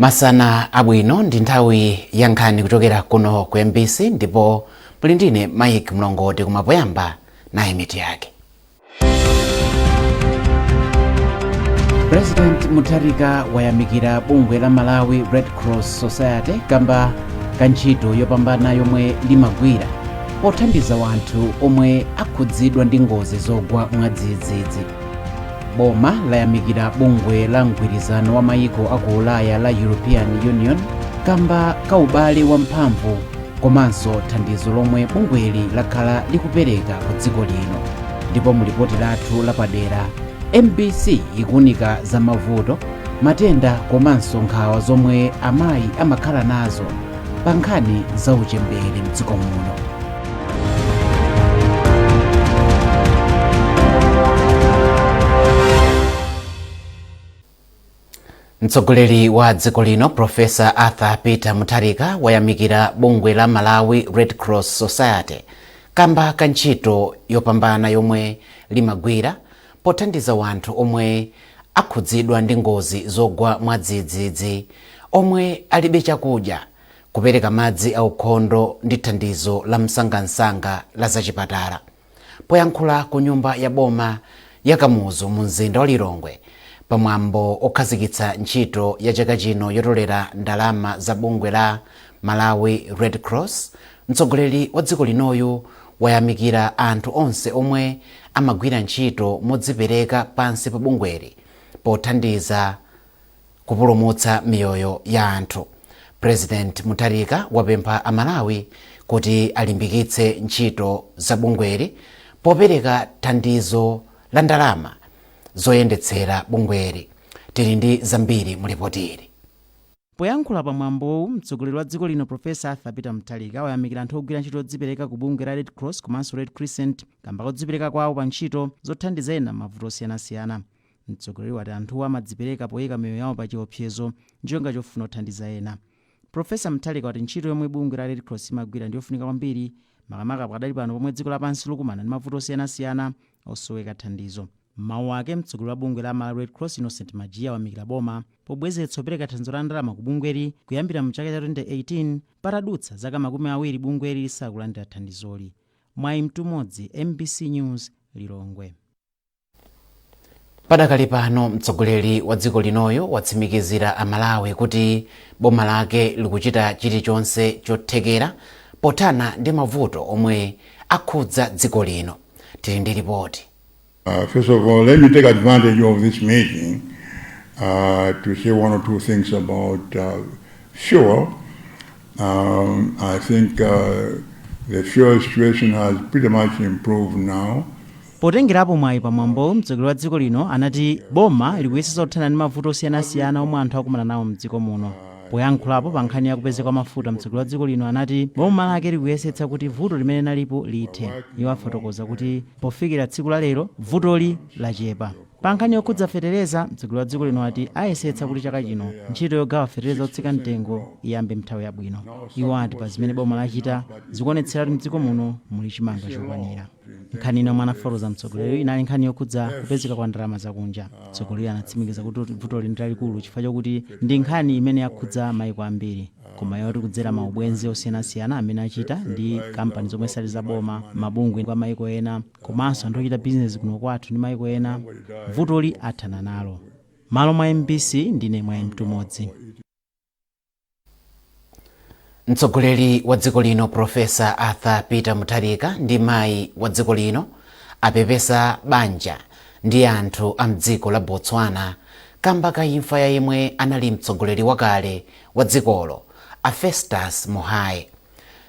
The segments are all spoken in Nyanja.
Masana abwino, ndi nthawi ya nkhani kuchokera kuno ku MBC ndipo muli ndine Mike Mlongoti. Koma poyamba, nayi mitu yake. President Mutharika wayamikira bungwe la Malawi Red Cross Society kamba ka ntchito yopambana yomwe limagwira pothandiza wanthu omwe akhudzidwa ndi ngozi zogwa mwadzidzidzi. Boma layamikira bungwe la mgwirizano wa mayiko aku Ulaya la European Union kamba ka ubale wamphamvu komanso thandizo lomwe bungweli lakhala likupereka ku dziko lino. Ndipo mu lipoti lathu lapadera, MBC ikuunika za mavuto, matenda komanso nkhawa zomwe amayi amakhala nazo pa nkhani za uchembere mdziko muno. Mtsogoleri wa dziko lino, Profesa Arthur Peter Mutharika, wayamikira bungwe la Malawi Red Cross Society kamba ka ntchito yopambana yomwe limagwira pothandiza wanthu omwe akhudzidwa ndi ngozi zogwa mwadzidzidzi, omwe alibe chakudya, kupereka madzi aukhondo ndi thandizo la msangamsanga la zachipatala. Poyankhula ku nyumba ya boma ya Kamuzu mu mzinda wa Lilongwe pamwambo okhazikitsa ntchito ya chaka chino yotolera ndalama za bungwe la Malawi Red Cross, mtsogoleri wa dziko linoyu wayamikira anthu onse omwe amagwira ntchito modzipereka pansi pa bungweli pothandiza kupulumutsa miyoyo ya anthu. President Mutharika wapempha Amalawi kuti alimbikitse ntchito za bungweli popereka thandizo la ndalama zoyendetsera bungweli. Tili ndi zambiri mu lipoti ili. Poyankhula pa mwambowu, mtsogoleri wa dziko lino, Profesa Arthur Peter Mutharika, wayamikira anthu ogwira ntchito odzipereka ku bungwe la Red Cross komanso Red Crescent kamba kodzipereka kwawo pa ntchito zothandiza ena m'mavuto osiyanasiyana. Mtsogoleri wati anthuwa amadzipereka poyika miyoyo yawo pa chiopsezo ncholinga chofuna kuthandiza ena. Profesa Mutharika wati ntchito yomwe bungwe la Red Cross imagwira ndiyofunika kwambiri, makamaka pakadali pano pomwe dziko lapansi likumana ndi mavuto osiyanasiyana osoweka thandizo. M'mawu ake, mtsogoleri wa bungwe la Malawi Red Cross, Innocent Majiya, wayamikira boma pobwezeretsa kupereka thandizo la ndalama ku bungweli kuyambira mu chaka cha 2018, patadutsa zaka 20 bungweli lisakulandira thandizoli. Mwayi Mtumodzi, MBC News, Lilongwe. Padakali pano, mtsogoleri wa dziko linoyo watsimikizira Amalawi kuti boma lake likuchita chilichonse chothekera pothana ndi mavuto omwe akhudza dziko lino. Tili ndi ripoti. First of all, let me take advantage of this meeting to say one or two things about fuel. I think the fuel situation has pretty much improved now. Potengerapo mwayi pamwambowu, mtsogoleri wa dziko lino anati boma likuyesetsa kuthana ndi mavuto osiyanasiyana omwe anthu akumana nawo mdziko muno. Poyankhulapo pa nkhani ya kupezeka kwa mafuta, mtsogoleri wa dziko lino anati boma lake likuyesetsa kuti vuto limene linalipo lithe. Iwo afotokoza kuti pofikira tsiku la lero, vutoli lachepa. Pa nkhani yokhudza fetereza, mtsogoleri wa dziko lino ati ayesetsa kuti chaka chino ntchito yogawa fetereza otsika mtengo iyambe mnthawi yabwino. Iwo ati pa zimene boma lachita zikuonetsera kuti mdziko muno muli chimanga chokwanira. Nkhani ina yomwe anafotokoza mtsogoleri inali nkhani yokhudza kupezeka kwa ndalama zakunja. Mtsogoleri anatsimikiza kuti vutoli ndi lalikulu chifukwa chokuti ndi nkhani imene yakhudza maiko ambiri, koma iwo ati kudzera maubwenzi osiyanasiyana amene achita ndi kampani zomwe sali zaboma, mabungwe kwa maiko ena komanso anthu ochita bizinesi kuno kwathu ndi maiko ena, vutoli athana nalo. Malo mwa MBC, ndine Mwayi Mtumodzi. Mtsogoleri wa dziko lino, Profesa Arthur Peter Mutharika, ndi mayi wa dziko lino apepesa banja ndi anthu a mdziko la Botswana kamba ka imfa ya yemwe anali mtsogoleri wakale wa dzikolo, a Festus Mogae.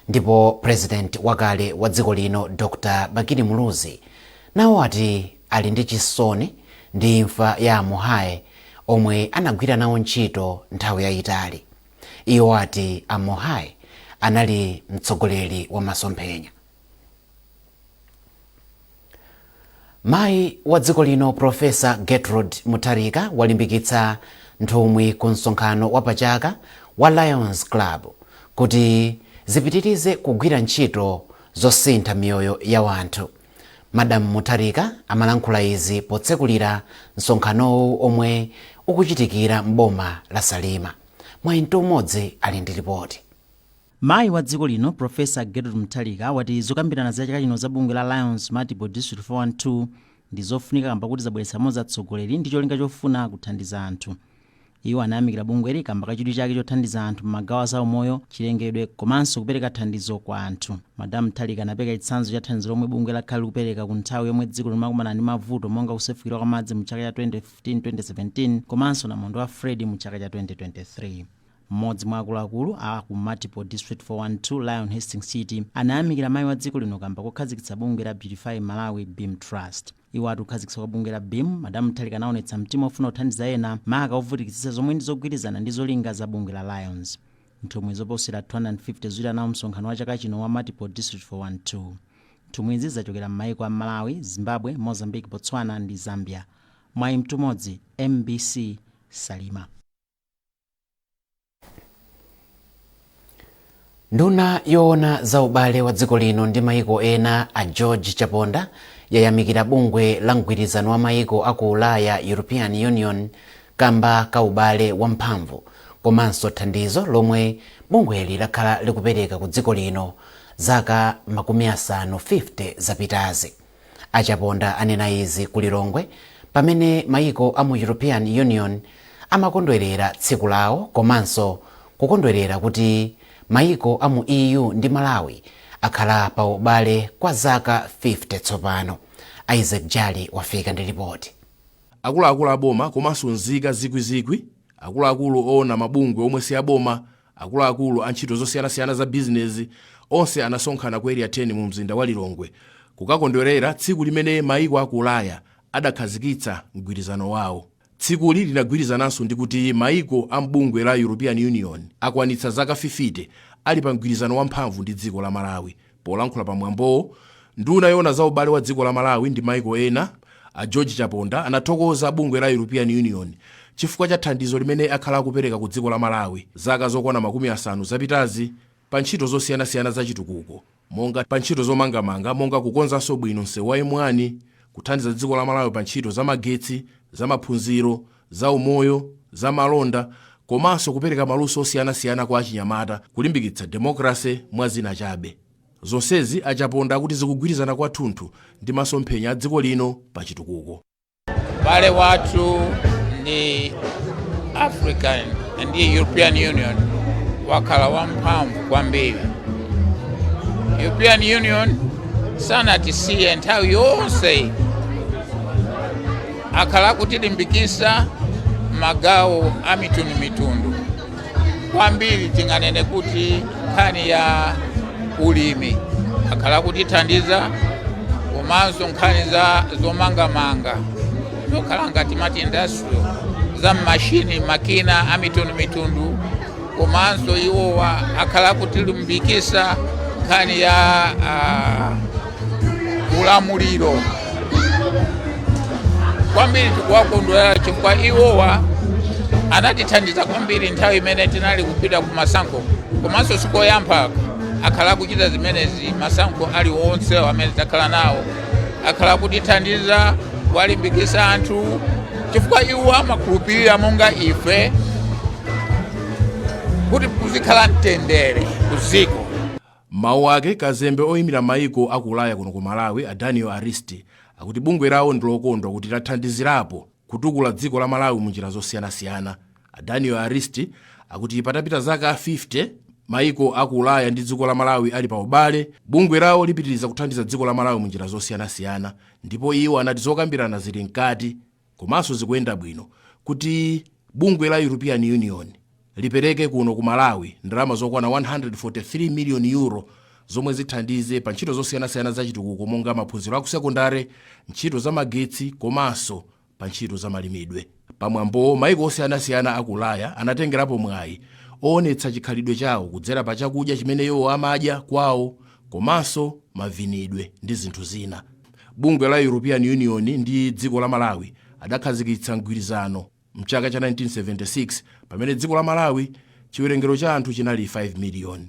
Ndipo President wakale wa dziko lino, Dr Bakili Muluzi, nawo ati ali ndi chisoni ndi imfa ya Mogae omwe anagwira nawo ntchito nthawi yayitali. Iwo ati a Mogae anali mtsogoleri wa masomphenya. Mayi wa dziko lino, Profesa Gertrude Mutharika, walimbikitsa nthumwi ku msonkhano wa pachaka wa Lions Club kuti zipitirize kugwira ntchito zosintha miyoyo ya wanthu. Madam Mutharika amalankhula izi potsekulira msonkhanowu omwe ukuchitikira m'boma la Salima. Mwayi Mtumodzi ali ndi ripoti. Mayi wa dziko lino, Profesa Gertrude Mutharika, wati zokambirana za chaka chino za bungwe la Lions Multiple District 412 ndi zofunika kamba kuti zabweretsa pamodzi atsogoleri ndi cholinga chofuna kuthandiza anthu. Iwo anayamikira bungweli kamba ka chidwi chake chothandiza anthu m'magawo a zaumoyo, chilengedwe komanso kupereka thandizo kwa anthu. Madamu Mutharika anapereka chitsanzo cha thandizo lomwe bungwe lakhala likupereka ku nthawi yomwe dziko limakumana ndi mavuto monga kusefukira kwa madzi mu chaka cha 2015-2017 komanso namondwe wa Freddy mu chaka cha 2023. Mmodzi mwa akuluakulu a ku Multiple District 412, Lion Hastings City, anayamikira mayi wa dziko lino kamba kokhazikitsa bungwe la Beautify Malawi BEAM Trust. Iwo ati kukhazikitsa kwa bungwe la BEAM, Madamu Mutharika anaonetsa mtima ofuna kuthandiza ena, maka ovutikitsitsa, zomwe ndi zogwirizana ndi zolinga za bungwe la Lions. Nthumwi zoposera 250 zili nawo msonkhano wa chaka chino wa Multiple District 412. Nthumwizi zachokera m'mayiko a Malawi, Zimbabwe, Mozambique, Botswana ndi Zambia. Mwayi Mtumodzi, MBC, Salima. Nduna yoona za ubale wa dziko lino ndi mayiko ena, a George Chaponda, yayamikira bungwe la mgwirizano wa mayiko aku Ulaya, European Union, kamba ka ubale wamphamvu komanso thandizo lomwe bungweli lakhala likupereka ku dziko lino zaka 50 zapitazi. A Chaponda anena izi ku Lilongwe pamene mayiko a mu European Union amakondwerera tsiku lawo komanso kukondwerera kuti mayiko a mu EU ndi Malawi akhala pa ubale kwa zaka 50 tsopano. Isaac Jali wafika ndi ripoti. Akuluakulu aboma komanso nzika zikwizikwi, akuluakulu oona mabungwe omwe si aboma, akuluakulu a ntchito zosiyanasiyana za bizinezi, onse anasonkhana ku Area 10 mu mzinda wa Lilongwe kukakondwerera tsiku limene mayiko aku Ulaya adakhazikitsa mgwirizano wawo. Tsikuli linagwirizananso ndi kuti mayiko a mbungwe la European Union akwanitsa zaka 50 ali pa mgwirizano wamphamvu ndi dziko la Malawi. Polankhula pamwambowo, nduna yoona za ubale wa dziko la Malawi ndi mayiko ena, a George Chaponda, anathokoza bungwe la European Union chifukwa cha thandizo limene akhala akupereka ku dziko la Malawi zaka zokwana 50 zapitazi pa ntchito zosiyanasiyana za chitukuko, monga pa ntchito zomangamanga monga kukonzanso bwino msewu wa M1, kuthandiza dziko la Malawi pa ntchito za magetsi, za maphunziro, za umoyo, za malonda komanso kupereka maluso osiyanasiyana kwa achinyamata, kulimbikitsa demokrasi, mwa zina chabe. Zonsezi a Chaponda akuti zikugwirizana kwathunthu ndi masomphenya a dziko lino pa chitukuko. Ubale wathu ndi African ndi European Union wakhala wamphamvu kwambiri. European Union sanatisiye nthawi yonse, akhala kutilimbikisa magawo a mitundumitundu kwambiri. Tinganene kuti nkhani ya ulimi akhala kutithandiza, komanso nkhani za zomangamanga zokhala ngati mati industrial, za mashini, makina a mitundumitundu, komanso iwowa akhala kutilimbikisa nkhani ya ulamuliro kwambiri. Tikuwakondwera chifukwa iwowa anatithandiza kwambiri nthawi imene tinali kupita ku masankho, komanso sikoyamba akhala kuchita zimenezi. Masankho aliwonse amene takhala nawo akhala kutithandiza kuwalimbikisa anthu, chifukwa iwo amakhulupirira monga ife kuti kuzikhala mtendere kuziko. Mawu ake, kazembe oyimira mayiko aku Ulaya kuno ku Malawi, a Daniel Aristi, akuti bungwe lawo ndilokondwa kuti lathandizirapo kutukula dziko la Malawi munjira zosiyanasiyana. A Daniel Aristi akuti patapita zaka 50 mayiko aku Ulaya ndi dziko la Malawi ali pa ubale, bungwe lawo lipitiriza kuthandiza dziko la Malawi munjira zosiyanasiyana, ndipo iwo anati zokambirana zili mkati komanso zikuyenda bwino kuti bungwe la European Union lipereke kuno ku Malawi ndalama zokwana 143 million euro zomwe zithandize pa ntchito zosiyanasiyana za chitukuko monga maphunziro aku sekondare, ntchito za magetsi komanso pa ntchito za malimidwe. Pamwambowo, mayiko osiyanasiyana aku Ulaya anatengerapo mwayi oonetsa chikhalidwe chawo kudzera pa chakudya chimene iwo amadya kwawo komanso mavinidwe ndi zinthu zina. Bungwe la European Union ndi dziko la Malawi adakhazikitsa mgwirizano mchaka cha 1976 pamene dziko la Malawi chiwerengero cha anthu chinali 5 million.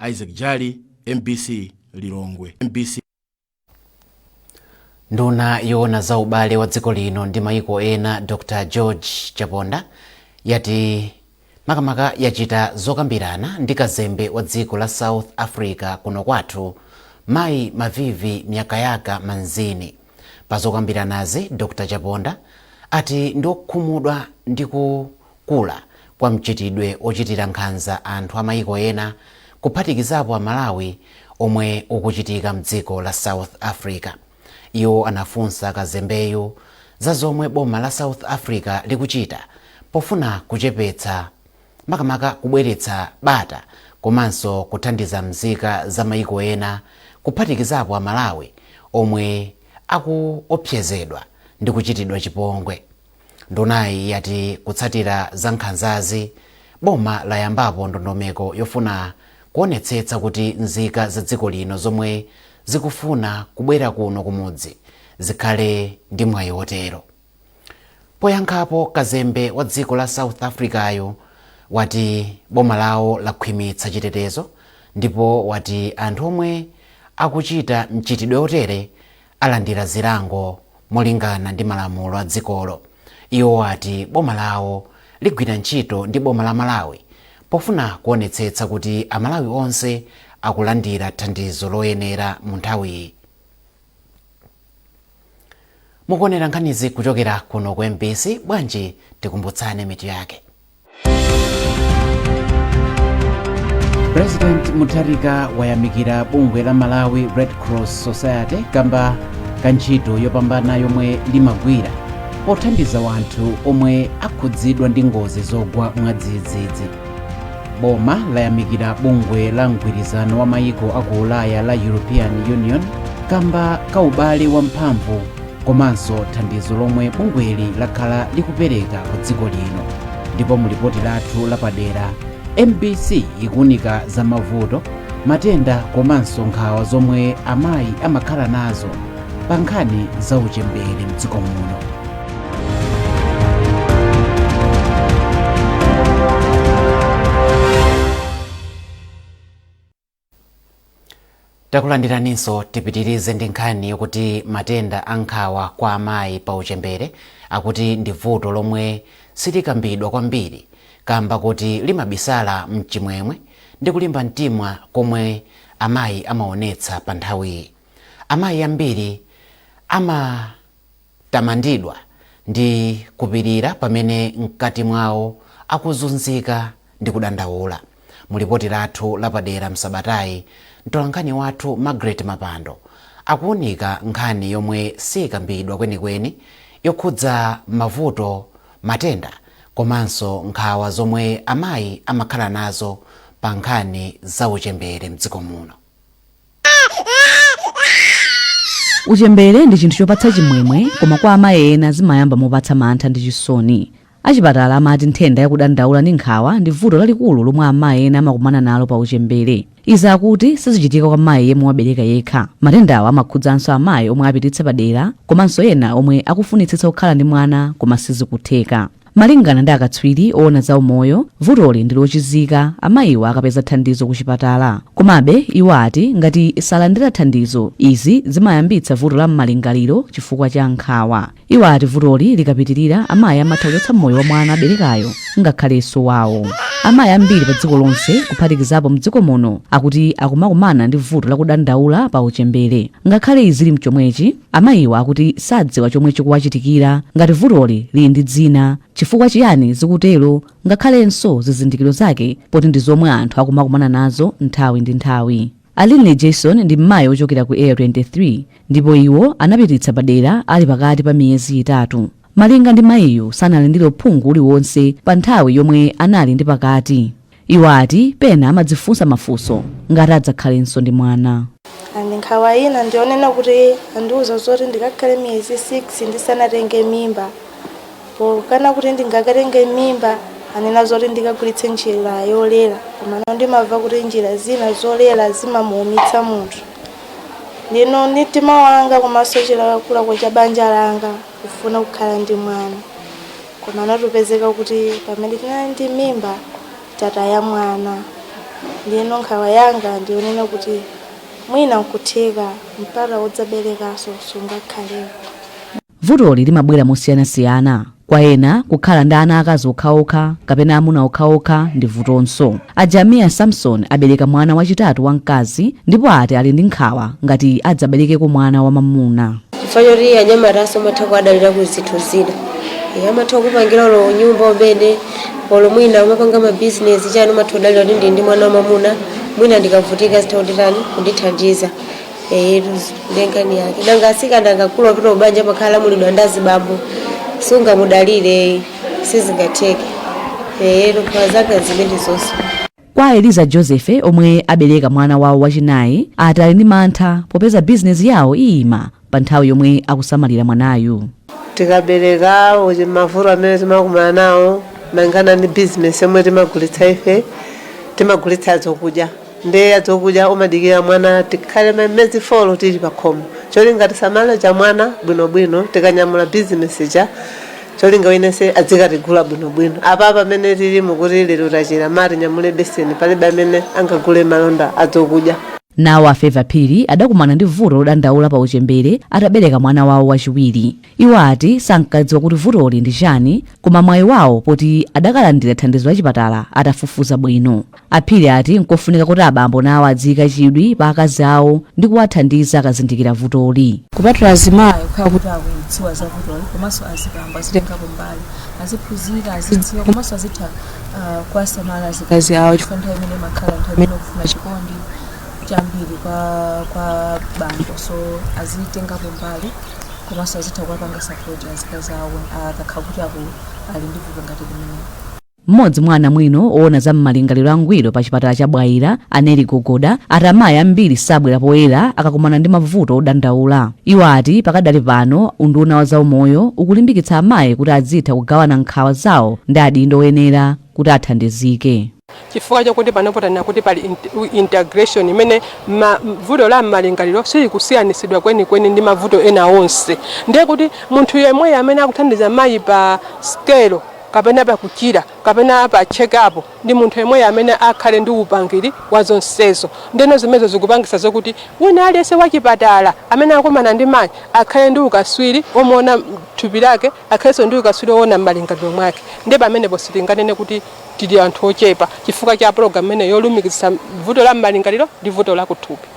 Isaac Jali, MBC, Lilongwe, MBC. Nduna yoona za ubale wa dziko lino ndi mayiko ena, Dr George Chaponda, yati Makamaka yachita zokambirana ndi kazembe wa dziko la South Africa kuno kwathu, Mayi Mavivi Myakayaka Manzini. Pa zokambiranazi, Dr Chaponda ati ndi okhumudwa ndi kukula kwa mchitidwe ochitira nkhanza anthu a mayiko ena, kuphatikizapo Amalawi, omwe ukuchitika mdziko la South Africa. Iwo anafunsa kazembeyu za zomwe boma la South Africa likuchita pofuna kuchepetsa, makamaka kubweretsa bata komanso kuthandiza mzika za mayiko ena, kuphatikizapo Amalawi, omwe akuopsezedwa ndi kuchitidwa chipongwe. Ndunayi yati kutsatira za nkhanzazi, boma layambapo ndondomeko yofuna kuonetsetsa kuti nzika za dziko lino zomwe zikufuna kubwera kuno kumudzi zikhale ndi mwayi wotero. Poyankhapo, kazembe wa dziko la South Africayo wati boma lawo lakhwimitsa chitetezo ndipo wati anthu omwe akuchita mchitidwe otere alandira zilango molingana ndi malamulo a dzikolo. Iwo ati boma lawo ligwira ntchito ndi boma la Malawi pofuna kuonetsetsa kuti Amalawi onse akulandira thandizo loyenera mu nthawiyi. Mukuonera nkhanizi kuchokera kuno ku MBC. Bwanji tikumbutsane mitu yake. President Mutharika wayamikira bungwe la Malawi Red Cross Society kamba ka ntchito yopambana yomwe limagwira pothandiza wanthu omwe akhudzidwa ndi ngozi zogwa mwadzidzidzi. Boma layamikira bungwe la mgwirizano wa mayiko aku Ulaya la European Union kamba ka ubale wamphamvu komanso thandizo lomwe bungweli lakhala likupereka ku dziko lino. Ndipo mu lipoti lathu lapadera, MBC ikuunika za mavuto, matenda komanso nkhawa zomwe amayi amakhala nazo pa nkhani za uchembere mdziko muno. Takulandiraninso. Tipitirize ndi nkhani yokuti matenda a nkhawa kwa amayi pa uchembere akuti ndi vuto lomwe silikambidwa kwambiri kamba kuti limabisala mchimwemwe ndi kulimba mtima komwe amayi amaonetsa pa nthawiyi. Amayi ambiri amatamandidwa ndi kupirira pamene mkati mwawo akuzunzika ndi kudandaula. Mulipoti lathu lapadera msabatayi, mtolankhani wathu Margaret Mapando akuunika nkhani yomwe sikambidwa kwenikweni yokhudza mavuto, matenda komanso nkhawa zomwe amayi amakhala nazo pa nkhani za uchembere mdziko muno. Uchembere ndi chinthu chopatsa chimwemwe, koma kwa amayi ena zimayamba mopatsa mantha ndi chisoni. Achipatala amati nthenda yakudandaula ndi nkhawa ndi vuto lalikulu lomwe amayi ena amakumana nalo pa uchembere. Izi akuti sizichitika kwa mayi yemwe wabereka yekha. Matendawa amakhudzanso amayi omwe apititsa padera komanso ena omwe akufunitsitsa kukhala ndi mwana koma sizikutheka. Malingana ndi akatswiri oona za umoyo, vutoli ndi lochizika amayiwa akapeza thandizo ku chipatala. Komabe iwo ati ngati salandira thandizo, izi zimayambitsa vuto la m'malingaliro chifukwa cha nkhawa. Iwo ati vutoli likapitirira, amayi amatha kuchotsa moyo wa mwana aberekayo ngakhalenso wawo. Amayi ambiri pa dziko lonse, kuphatikizapo mdziko muno, akuti akumakumana ndi vuto lakudandaula pa uchembere. Ngakhale izili mchomwechi, amayiwa akuti sadziwa chomwe chikuwachitikira, ngati vutoli lili ndi dzina, chifukwa chiyani zikutero, ngakhalenso zizindikiro zake, poti ndi zomwe anthu akumakumana nazo nthawi ndi nthawi. Alinley Jason ndi mmayi ochokera ku Area 23, ndipo iwo anapititsa padera ali pakati pa miyezi 3. Malinga ndi mayiyu, sanalandire uphungu uliwonse pa nthawi yomwe anali ndi pakati. Iwo ati pena amadzifunsa mafunso ngati adzakhalenso ndi mwana. And nkhawa ina ndionena kuti andiuza zoti ndikakhale miyezi 6 ndisanatenge mimba. Pokana kuti ndingakatenge mimba, anena zoti ndikagwiritse njira yolera, koma ndimamva kuti njira zina zolera zimamuumitsa munthu. Ndino ndi mtima wanga komanso chilakolako cha banja langa kufuna kukhala ndi mwana, koma anatupezeka kuti pamene tinali ndi mimba tataya mwana. Ndino nkhawa yanga ndionena kuti mwina nkutheka mpata wodzaberekanso sungakhalepo. Vutoli limabwera mosiyanasiyana. Kwa ena, kukhala ndi ana akazi okhaokha kapena amuna okhaokha ndi vutonso. Ajamiya Samson abereka mwana wachitatu wamkazi ndipo ati ali ndi nkhawa ngati adzaberekeko mwana wamamuna. Chifukwa choti anyamataso amatha kuadalira ku zinthu zina. Amatha kupangira olo nyumba umene olo mwina umapanga mabizinesi chani, umatha kudalira kuti ndi mwana wamamuna, mwina ndikavutika zitha kunditani, kundithandiza. Ndengani yake nanga asikana akakula kupita kubanja amakhala amulidwa ndi azibambo, sungamudalire, sizingatheke. Nkhawa zanga zimene zonse. Kwa Eliza Joseph, omwe abereka mwana wawo wachinayi, ati ali ndi mantha popeza bizinesi yawo iyima pa nthawi yomwe akusamalira mwanayu. Tikabereka, uchi mavuto amene timakumana nawo malingana ndi bizinesi yomwe timagulitsa ife, timagulitsa zokudya, ndi zokudya umadikira mwana tikhale miyezi 4 tili pakhomo, cholinga tisamale cha mwana bwinobwino. Tikanyamula bizinesi cha cholinga winense adzikatigula bwinobwino. Apa pamene tili mukuti lero tachira, mati nyamule beseni, palibe amene angagule malonda azokudya. Nawo a Feva Phiri adakumana ndi vuto lodandaula pa uchembere atabereka mwana wawo wachiwiri. Iwo ati sankadziwa kuti vutoli ndi chani, koma mwayi wawo poti adakalandira thandizo la chipatala atafufuza bwino. Aphiri ati nkofunika kuti abambo nawo adziyika chidwi pa akazi awo ndi kuwathandiza akazindikira vutoli. Kupatula azimayi kukhala kuti akudziwa za vutoli, komanso azibambo azitengapo mbali, aziphunzira, azidziwa, komanso azitha kuwasamala azikazi awo, chifukwa nthawi imene imakhala nthawi imene ukufuna chikondi chambiri kwa bambo. So azitengapo mbali, komanso azitha kuwapanga support azikazi awo akakhala kuti ali ndi vuto ngati limeneli. Mmodzi mwa anamwino owona za m'malingaliro angwiro pa chipatala cha Bwaila, Aneli Gogoda, ati amayi ambiri sabwera poyera akakumana ndi mavuto odandaula. Iwo ati pakadali pano unduna wa zaumoyo ukulimbikitsa amayi kuti azitha kugawana nkhawa zawo ndi adindo oyenera kuti athandizike. Chifukwa chokuti panopo tanena kuti pali integration imene vuto la malingaliro silikusiyanitsidwa kwenikweni ndi mavuto ena onse, ndiye kuti munthu yemweyo amene akuthandiza mayi pa skelo kapena pakuchira kapena pa check up ndi munthu yemweyo amene akhale ndi upangiri wa zonsezo. Ndeno zimenezo zikupangisa zokuti wina aliyense wachipatala amene akumana ndi mayi akhale ndi ukaswiri omuona thupi lake, akhalenso ndi ukaswiri oona m'malingaliro mwake. Ndiye pamenepo sitinganene kuti tili anthu ochepa chifukwa cha program imene yolumikizitsa vuto la m'malingaliro ndi vuto la kuthupi.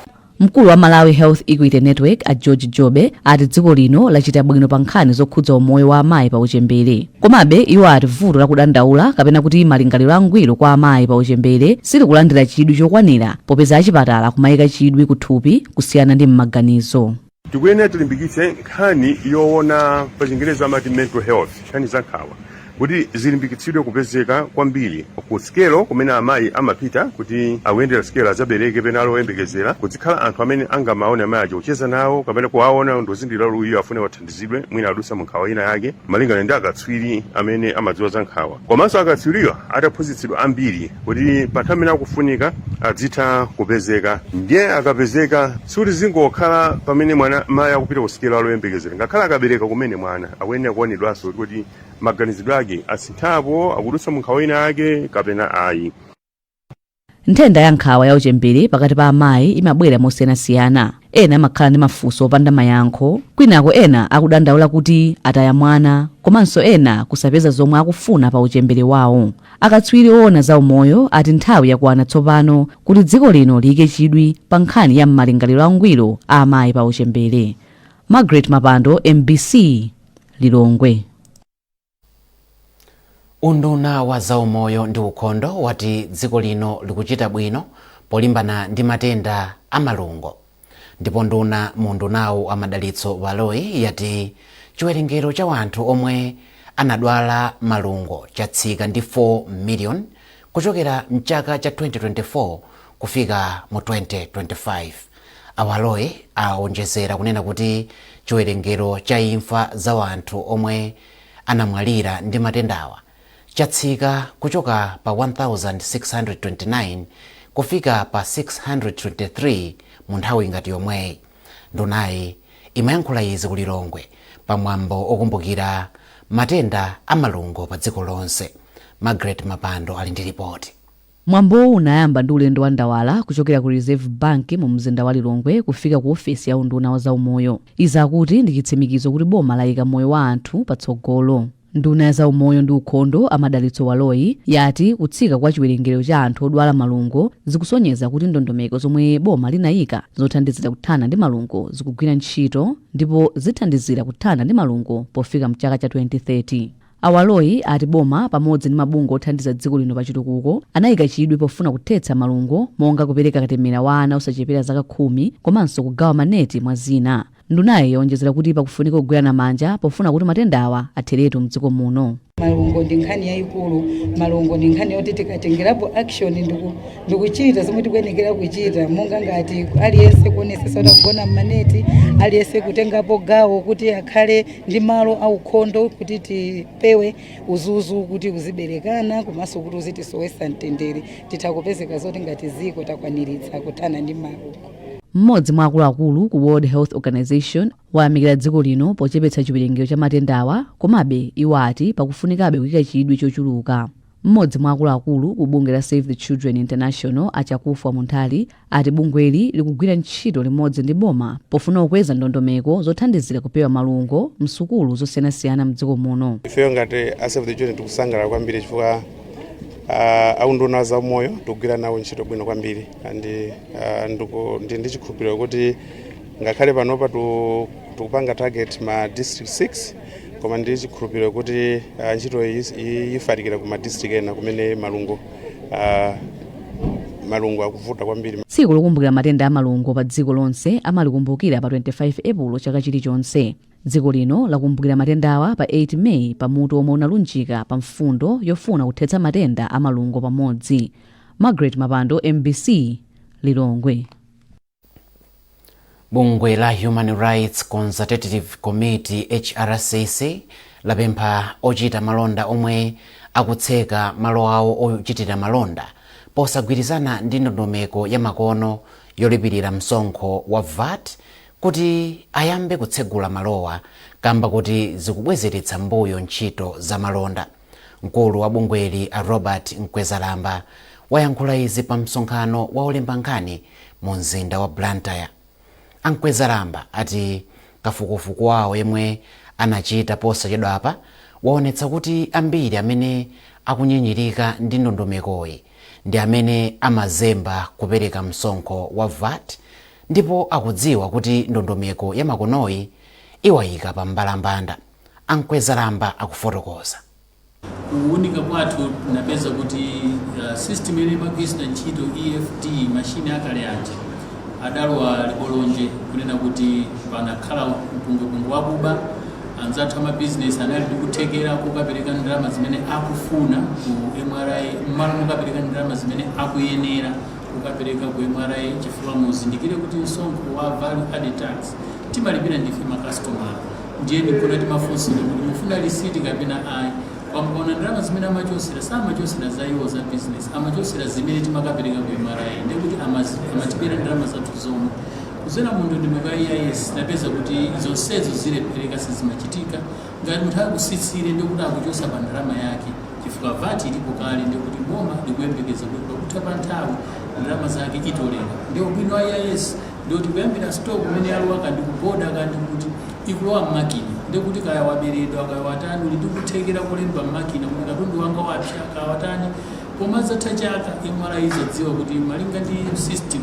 Mkulu wa Malawi Health Equity Network, a George Jobe, ati dziko lino lachita bwino pa nkhani zokhudza umoyo wa amayi pa uchembere. Komabe iwo ati vuto lakudandaula kapena kuti malingaliro angwiro kwa amayi pa uchembere silikulandira chidwi chokwanira, popeza achipatala kumayika chidwi kuthupi kusiyana ndi m'maganizo. Tikuyenera tilimbikitse nkhani yoona, pa Chingerezi amati mental health, nkhani za nkhawa kuti zilimbikitsidwe kupezeka kwambiri ku sikelo kumene amayi amapita kuti akuyendera sikelo, adzabereke pena ali oyembekezera, kuzikhala anthu amene angamaone amayi aja, kucheza nawo kapena kuwaona ndozindikira uyo afune wathandizidwe, mwina adusa mu nkhawa ina yake, malingana ndi akatswiri amene amadziwa za nkhawa, komanso akatswiriwa ataphunzitsidwa ambiri kuti pa nthawi imene akufunika adzitha kupezeka. Ndiye akapezeka, sikuti zingokhala pamene mwana mayi akupita kusikelo aloyembekezera, ngakhale akabereka kumene mwana akuyenera kuonedwanso kuti maganizidwe ake asinthapo, akudutsa mu nkhawa ina yake kapena ayi. Nthenda ya nkhawa ya uchembere pakati pa amayi imabwera mosiyanasiyana. Ena amakhala ndi mafunso opanda mayankho, kwinako ena akudandaula kuti ataya mwana, komanso ena kusapeza zomwe akufuna pa uchembere wawo. Akatswiri oona za umoyo ati nthawi yakwana tsopano kuti dziko lino liyike chidwi pa nkhani ya m'malingaliro angwiro a amayi pa uchembere. Margaret Mapando, MBC, Lilongwe. Unduna wa zaumoyo ndi ukhondo wati dziko lino likuchita bwino polimbana ndi matenda a malungo, ndipo nduna mu undunawu, a Madalitso Baloyi, yati chiwerengero cha anthu omwe anadwala malungo chatsika ndi 4 million kuchokera mchaka cha 2024 kufika mu 2025. A Baloyi aonjezera kunena kuti chiwerengero cha imfa za anthu omwe anamwalira ndi matendawa chatsika kuchoka pa 1629 kufika pa 623 mu nthawi ngati yomweyi. Ndunayi imayankhula izi ku Lilongwe pamwambo okumbukira matenda a malungo pa dziko lonse. Margaret Mapando ali ndi ripoti. Mwambowu unayamba ndi ulendo wa ndawala kuchokera ku Reserve Bank mu mzinda wa Lilongwe kufika ku ofesi ya unduna wa zaumoyo. Izi akuti ndi chitsimikizo kuti boma layika moyo wa anthu patsogolo. Nduna ya zaumoyo ndi ukhondo, a Madalitso Baloyi, yati kutsika kwa chiwerengero cha anthu odwala malungo zikusonyeza kuti ndondomeko zomwe boma linayika zothandizira kuthana ndi malungo zikugwira ntchito ndipo zithandizira kuthana ndi malungo pofika mchaka cha 2030. A Baloyi ati boma pamodzi ndi mabungwe othandiza dziko lino pachitukuko anayika chidwi pofuna kuthetsa malungo, monga kupereka katemera wa ana osachepera zaka 10 komanso kugawa maneti, mwa zina. Ndunayi yawonjezera kuti pakufunika kugwirana manja pofuna kuti matendawa atheretu mdziko muno. Malungo ndi nkhani yayikulu. Malungo ndi nkhani yoti tikatengerapo action ndikuchita zomwe tikuyenekera kuchita, monga ngati aliyense kuonesesa kuti akugona mmaneti, aliyense kutengapo gawo kuti akhale ndi malo aukhondo, kuti tipewe udzudzu kuti uziberekana komanso kuti uzitisowesa mtendere, titha kupezeka zoti ngati ziko takwaniritsa kuthana ndi malungo. Mmodzi mwa akuluakulu ku World Health Organization wayamikira dziko lino pochepetsa chiwerengero cha matendawa, komabe iwo ati pakufunikabe kuyika chidwi chochuluka. Mmodzi mwa akuluakulu ku bungwe la Save the Children International, a Chakufwa Munthali, ati bungweli likugwira ntchito limodzi ndi boma pofuna kukweza ndondomeko zothandizira kupewa malungo msukulu zosiyanasiyana mdziko muno. Ifeyo ngati a Save the Children tikusangalala kwambiri chifukwa aunduna za umoyo tikugwira nawo ntchito bwino kwambiri, and ndi chikhulupiriro kuti ngakhale panopa tikupanga target ma district 6, koma ndi chikhulupiriro kuti ntchito iyi ifalikira ku ma district ena kumene malungo akuvuta kwambiri. Tsiku lokumbukira matenda a malungo pa dziko lonse amalikumbukira pa 25 Epulo chaka chilichonse. Dziko lino lakumbukira matendawa pa 8 Meyi pamutu omwe unalunjika pa mfundo yofuna kuthetsa matenda a malungo pamodzi. Margaret Mapando, MBC, Lilongwe. Bungwe la Human Rights Consultative Committee, HRCC, lapempha ochita malonda omwe akutseka malo awo ochitira malonda posagwirizana ndi ndondomeko ya makono yolipirira msonkho wa VAT kuti ayambe kutsegula malowa, kamba kuti zikubwezeretsa mbuyo ntchito za malonda. Mkulu wa bungweli, a Robert Mkwezalamba, wayankhula izi pa msonkhano wa olemba nkhani mu mzinda wa Blantyre. A Mkwezalamba ati kafukufuku wawo yemwe anachita posachedwapa waonetsa kuti ambiri amene akunyinyirika ndi ndondomekoyi ndi amene amazemba kupereka msonkho wa VAT ndipo akudziwa kuti ndondomeko ya makonoyi iwayika pa mbalambanda. A Mkwezalamba akufotokoza. Kuwunika kwathu tinapeza kuti system imene imagwiritsidwa ntchito, EFD, mashini akale aja adalowa libolonje, kunena kuti panakhala mpungwepungwe wakuba. Anzathu amabizinesi anali ndi kuthekera kukapereka ndalama zimene akufuna ku MRA mmalo mokapereka ndalama zimene akuyenera kukapereka ku MRA, chifukwa muzindikire kuti msonkho wa value added tax timalipira ndife makasitomala. Ndiye ndikuna timafunsira kuti mufuna lisiti kapena ayi. Kwamkaona ndalama zimene amachosera, samachosera za iwo za business, amachosera zimene timakapereka ku MRA, ndekuti amatibera ndalama zathu zomwe. Kuzera mu ndondomeko ya EIS tinapeza kuti zonsezo zilephereka, sizimachitika. Ngati munthu akusitsire, ndikuti akuchosa pa ndalama yake, chifukwa VAT ilipo kale, ndikuti boma likuyembekeza kuti pakutha pa nthawi ndalama zake itolera. Ndi ubwino wa EIS ndikuti kuyambira stock imene yalowa kandi ku border kandi kuti ikulowa mmakina, ndikuti kaya waberedwa, kaya watani, uli ndi kuthekera kulemba mmakina kuti katundu wanga wapsa, kaya watani, koma zatha chaka MRA izadziwa kuti malinga ndi system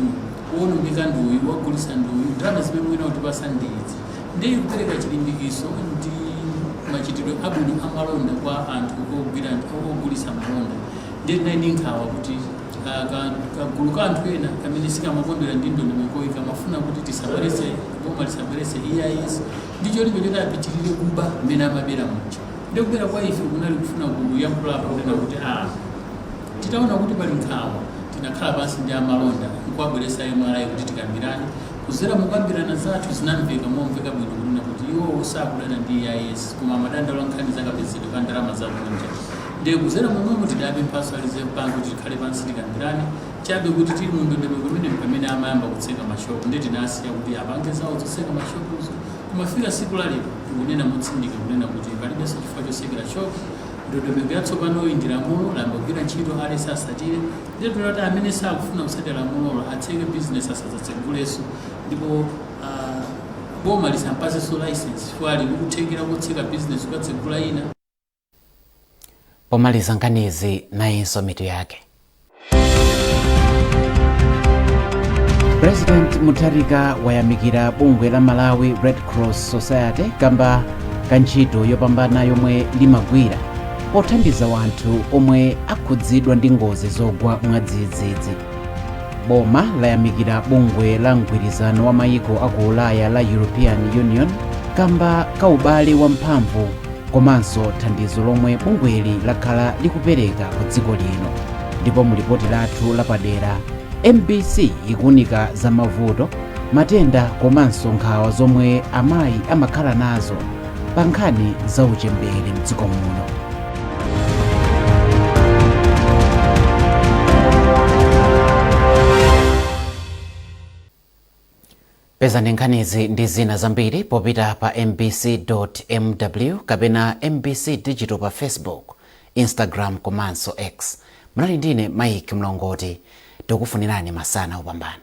wonongeka nduyu, wagulisa nduyu, ndalama zimene mwina utipasa ndiizi. Ndiye ikupereka chilimbikiso ndi machitidwe abwino amalonda kwa anthu ogwira ogulisa malonda. Ndiye tinali ndi nkhawa kuti kagulu ka anthu ena kamene sikamakondwera ndi ndondomekoyi kamafuna kuti tisabweretse, boma lisabweretse EIS ndi cholinga choti apitirire kuba mmene amabera muja. Ndiye kubera kwa ife kunali kufuna kuyankhulapo kunena kuti titaona kuti pali nkhawa, tinakhala pansi ndi amalonda nkuwabweretsa MRA kuti tikambirane. Kuzera mukambirana zathu zinamveka momveka bwino kunena kuti iwowo sakudana ndi EIS, koma amadandaula nkhani zakapezedwe ka ndalama zakunja. Ndiye kuzera momwemo tidapemphanso a Reserve Bank kuti tikhale pansi tikambirane. Chabe kuti tili mu ndondomeko imene pamene amayamba kutseka mashopu, ndiye tinasiya kuti apange zawo zotseka mashopuzo. Kumafika siku la lero, tikunena motsindika kunena kuti palibenso chifukwa chotsekera shopu. Ndondomeko yatsopanoyi ndi lamulo, layamba kugwira ntchito, aliyense asatire. Ndiye tinati amene sakufuna kutsatira lamulolo atseke business, asadzatsegulenso, ndipo boma lisampasenso license, chifukwa ali ndi kuthekera kotseka business kukatsegula ina. Pomaliza nkhanizi, nayinso mitu yake. President Mutharika wayamikira bungwe la Malawi Red Cross Society kamba ka ntchito yopambana yomwe limagwira pothandiza wanthu omwe akhudzidwa ndi ngozi zogwa mwadzidzidzi. Boma layamikira bungwe la mgwirizano wa mayiko aku Ulaya la European Union kamba ka ubale wamphamvu komanso thandizo lomwe bungweli lakhala likupereka ku dziko lino. Ndipo mu lipoti lathu lapadera, MBC ikuunika za mavuto, matenda komanso nkhawa zomwe amayi amakhala nazo pa nkhani za uchembere mdziko muno. Pezani nkhanizi ndi zina zambiri popita pa mbc.mw kapena MBC Digital pa Facebook, Instagram komanso X. Munali ndine Mike Mlongoti. Tikufunirani masana opambana.